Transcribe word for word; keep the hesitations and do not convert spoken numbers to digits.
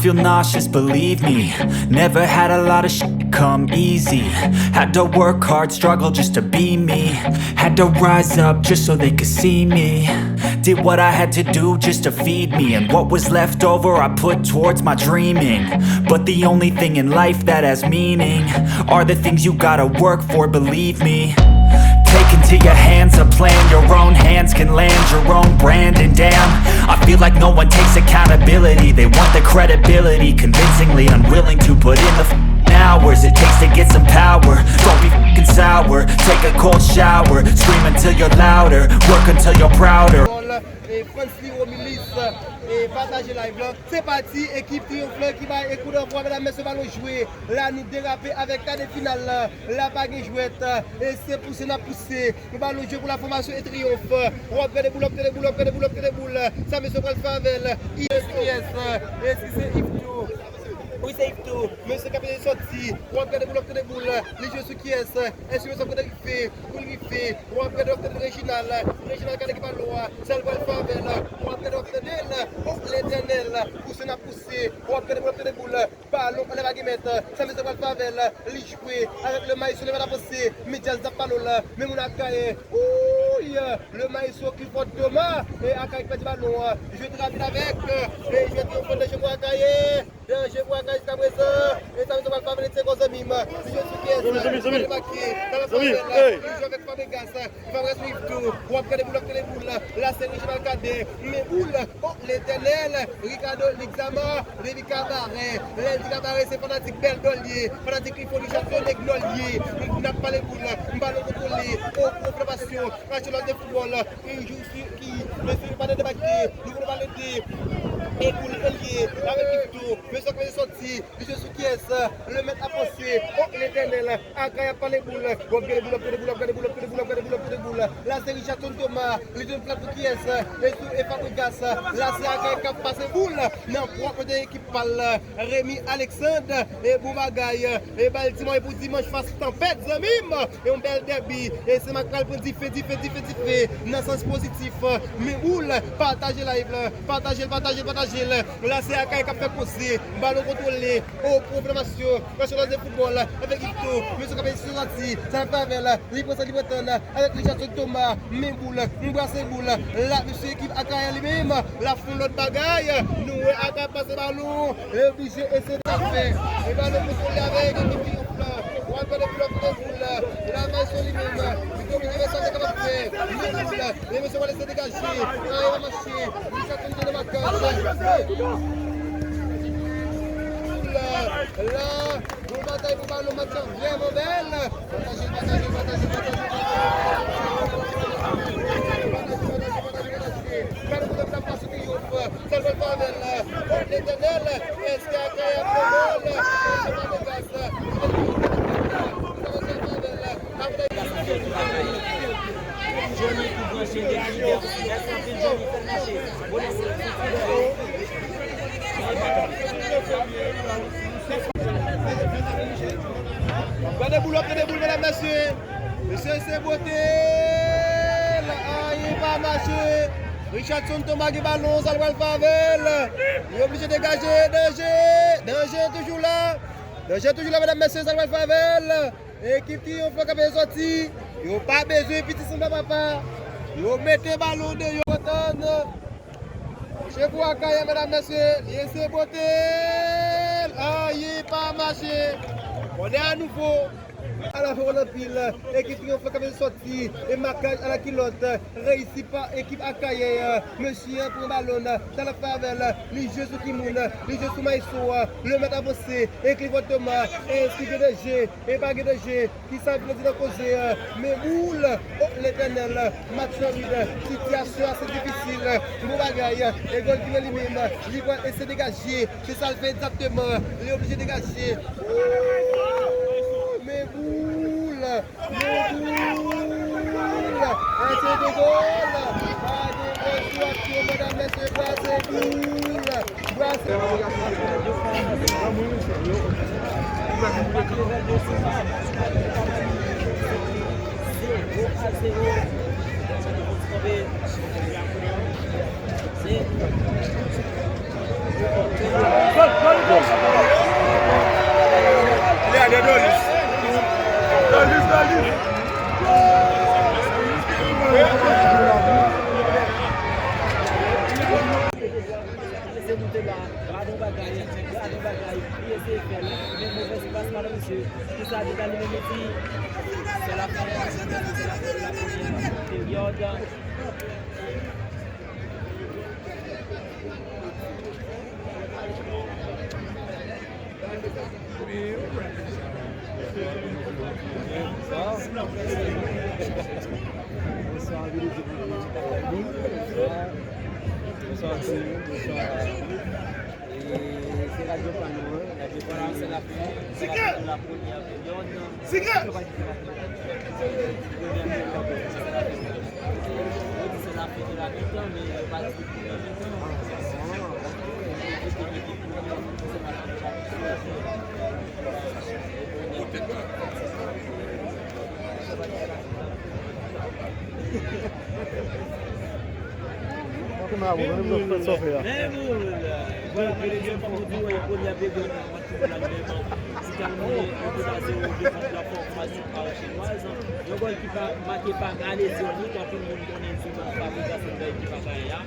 Feel nauseous, believe me. Never had a lot of shit come easy. Had to work hard, struggle just to be me. Had to rise up just so they could see me. Did what I had to do just to feed me. And what was left over, I put towards my dreaming. But the only thing in life that has meaning are the things you gotta work for, believe me. Take into your hands a plan, your own hands can land your own brand. And damn, I feel like no one takes accountability. They want the credibility, convincingly unwilling to put in the f- hours it takes to get some power. Don't be f***ing sour, take a cold shower, scream until you're louder, work until you're prouder. E Frantz Liro Milis, e pataje live la. Se pati, ekip Triyonf lan ki bay koudannvwa, medam, mesye, balon jwe. La, nou derape avèk kadè final la. La, pa gen jwèt. E se pouse n ap pouse. Nou balon jwe pou la fòmasyon e Triyonf. W ap gade boul, w ap gade boul, w ap gade boul, w ap gade boul. Sa mesye pral fè avè l. Yes, yes. Eski se Yvetot? Wi, se Yvetot. Mesye k ap soti. W ap gade boul, w ap gade boul. Li jwe sou kiyès? Èske mesye ap gade rive? Pou l rive. W ap gade, w ap gade Reginald. Reginald gade ki balon an. Sa l pral fè avè l. W ap gade, w ap gade l. O, Letènèl. Pouse n ap pouse. W ap gade boul, w ap gade boul. Balon anlè bagay mèt. Sa mesye pral fè avè l. Li jwe avèk le maestro, le mèt a panse. Men Djaz t ap pale w la. Men moun Akayè. Ouy! Le maestro Clifford Thomas. E Akayè ki pèdi balon an. Jwe trè rapid avèk. E jwe trè fon de jwe pou Akayè. Danje pou Akayè jiskaprezan. E sa mesye pral fè avè l, se gwo zanmi m. Li jwe sou kiyès? Zanmi, zanmi, zanmi. Zanmi, hey. Li jwe avèk Fabregas. Fabregas pou Yvetot. W ap gade boul, w ap gade boul. La, se Reginald Cadet. Men boul. O, Letènèl. Ricardo Lixama. Depi Kabarè. Lè l di Kabarè, se fanatik Bèl Dòl ye. Fanatik Clifford Richardson, nèg nò l ye. N ap pale boul. Balon kontwole. O, pwoklamasyon. National de football. Ki jou si, ki, mesye, nou pa nan debake. Nou pa nan debake. E boul, elye. Avèk Yvetot. Mesye, k ap soti. Li jwe sou kiyès? Le mèt a panse. O, Letènèl. Akayè ap pale boul. W ap gade boul, w ap gade boul, w ap gade boul, w ap gade boul, w ap gade boul, w ap gade boul. La, se Richardson Thomas. Li jwenn plat pou kiyès? E sou, e Fabregas. La, se Akayè k ap pase boul. Nan pwòp de ekip pa l. Remy Alexandre. E bon bagay. E Baltimore, e pou dimanch fas tanpèt, zanmi m. E yon bèl dèbi. E Senmak pral pran dife, dife, dife, dife. Nan sans pozitif. Men boul. Pataje live la. Pataje l, pataje l, pataje l. La, se Akayè k ap fè koze. Balon kontwole. O, pwoklamasyon. National de football. Avèk Yvetot. Mesye k ap soti. Sa ap fè avè l. Li pran sa, li pran tann. Avèk Richardson Thomas. Men boul. M brase boul. La, mesye, ekip Akayè li menm. L ap fè yon lòt bagay. Nou wè Akayè pase balon. Li oblije eseye sa fè. E balon kontwole avèk ekip Triyonf lan. W ap gade boul, w ap gade boul. La, Maestro li menm. Li oblije fè sa l te kapab fè. Men boul. Men mesye pral eseye degaje. Anyen pa mache. Li sa konn nan makaj. La, la, bon batay pou balon, match la vrèman bèl. Pataje, pataje, pataje, pataje, pataje. Balon pou pèp la pase Triyonf. Sa l pral fè avè l? O, Letènèl, èske Akayè ap pran gòl? Èske Fabregas? Sa l pral fè avè l? Johnny pou branche, degaje, degaje. Mèsi anpil, Johnny, fè l mache. Gade boul, gade boul, medam, mesye. Mesye, se bote. Anyen pa mache. Richardson Thomas gen balon, sa l pral fè avè l? Li oblije degaje, danje. Danje toujou la. Danje toujou la, medam, mesye, sa l pral fè avè l? Ekip Triyonf lan k ap soti. Yo pa bezwen piti sanble papa. Yo mete balon deyò. Kontan. Chefou Akayè, medam, mesye, li eseye pote l. Anyen pa mache. Kònè a nouvo. Ala fè wòl anpil. Ekip Triyonf lan k ap soti. E makaj ala kilòt. Reyisi pa ekip Akayè. Mesye an pran balon. Sa l ap fè avè l? Li jwe sou ki moun? Li jwe sou Maestro. Le mèt avanse. E Clifford Thomas. Èske gen danje? E pa gen danje. Kisa vin di nan koze a? Men boul. O Letènèl. Match lan vid. Sitiyasyon ase difisil. Bon bagay. E Goldie li menm, li pral eseye degaje. Se sa l fè egzakteman. Li oblije degaje. Ooh, men boul. Men boul. Èske gen gòl? Pa gen gòl sou aksyon, medam, mesye, brase boul. Brase. Mesye moute la, gade yon bagay, gade yon bagay, li eseye fè l, men movèz pas pa nan mesye. Pou sa, li ta li menm li di, se la fen, se la fen de la premyè peryòd. Bonswa, bonswa. E se radyo pa nou an, radyo pa nou, se la fen, se la fen de la premyè peryòd. Vwala, premye peryòd, si ta nou mete yon zero de kont la fòmasyon chinoise, yon gòl ki pa make pa Alezyon, tout moun konnen sou non Fabregas, ekip a Kaya.